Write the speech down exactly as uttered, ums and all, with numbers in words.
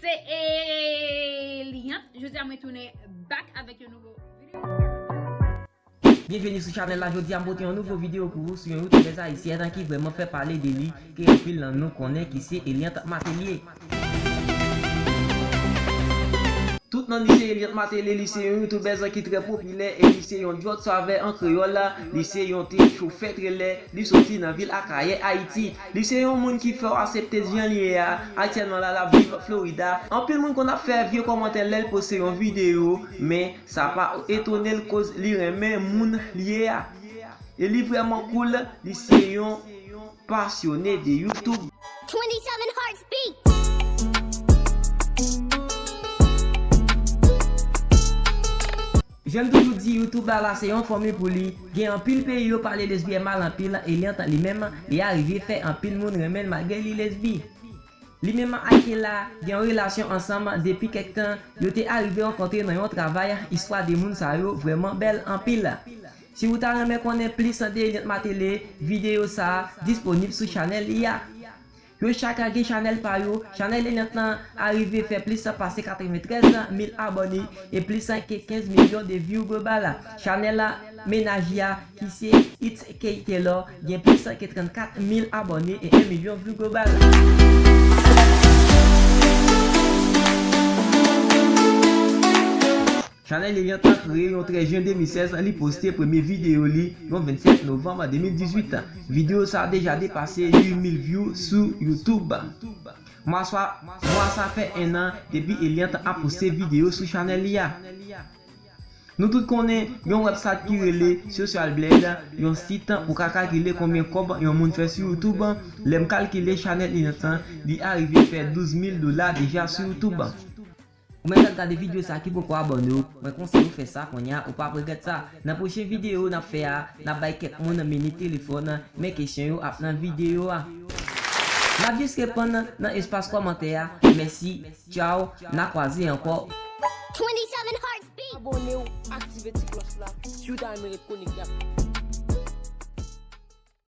Se Eliante. Jodi a mwen tounen back avèk yon nouvo videyo. Byenveni sou chanèl la. Jodi a m pote yon nouvo videyo pou ou sou yon youtubèz ayisyèn ki vrèman fè pale de li, ke anpil nan nou konnen, ki se Eliante Martelly. Tout nan li se Eliante Martelly, li se yon youtubèz ki trè popilè e li se yon djòd savè an kreyòl, li se yon te chofè trelè, li soti nan vil Akayè, Ayiti. Li se yon moun ki fè w aksepte jan li ye a. Aktyèlman la, l ap viv Florida. Anpil moun konn ap fè vye kòmantè lè l poste yon videyo, men sa pa etone l koz li renmen moun li ye a. E li vrèman cool, li se yon pasyone de YouTube. Twenty-seven Hearts Beat. Jan m toujou di, YouTube la, la se yon fanmi pou li. Gen anpil peyi yo pale lesbyèn mal anpil, Eliante li menm, li arive fè anpil moun renmen l malgre li lesbi. Li menm ak Kayla gen yon relasyon ansanm depi kèk tan, yo te arive rankontre nan yon travay, istwa de moun sa yo vrèman bèl anpil. Si ou ta renmen konnen plis de Eliante Martelly, videyo sa a disponib sou chanèl li a. Yo chak gen chanèl pa yo. Chanèl Eliante lan arive fè plis pase katreventrèz mil abòne e plis ke kenz milyon de view global. Chanèl mennaj li a, ki se It's Kay Taylor, gen plis ke trannkat mil abòne e yon milyon view global. Chanèl Eliante lan kreye yon trèz jen de mil sèz, li poste premye videyo li yon vennsèt novanm de mil dizuit. Videyo sa a deja depase uit mil view sou YouTube. Mwa sa, mwa sa fè en an depi Eliante ap poste videyo sou chanèl li a. Nou tout konnen yon website ki rele Social Blade, yon sit pou ka kalkile konbyen kòb yon moun fè sou YouTube. Lè m kalkile chanèl Eliante lan, li arive fè douz mil dola deja sou YouTube. Ou menm k ap gade videyo sa ki poko abòne w, mwen konseye w fè sa kounye a, ou p ap regrèt sa. Nan pwochen videyo n ap fè a, n ap bay kèk moun minit telefòn, men kesyon yo ap nan videyo a. N ap jis reponn nan espas kòmantè a. Mèsi, tchaw, n a kwaze ankò. Twenty-seven Hearts Beat. Abòne w, aktive ti klòch la, si w ta renmen ret konekte ak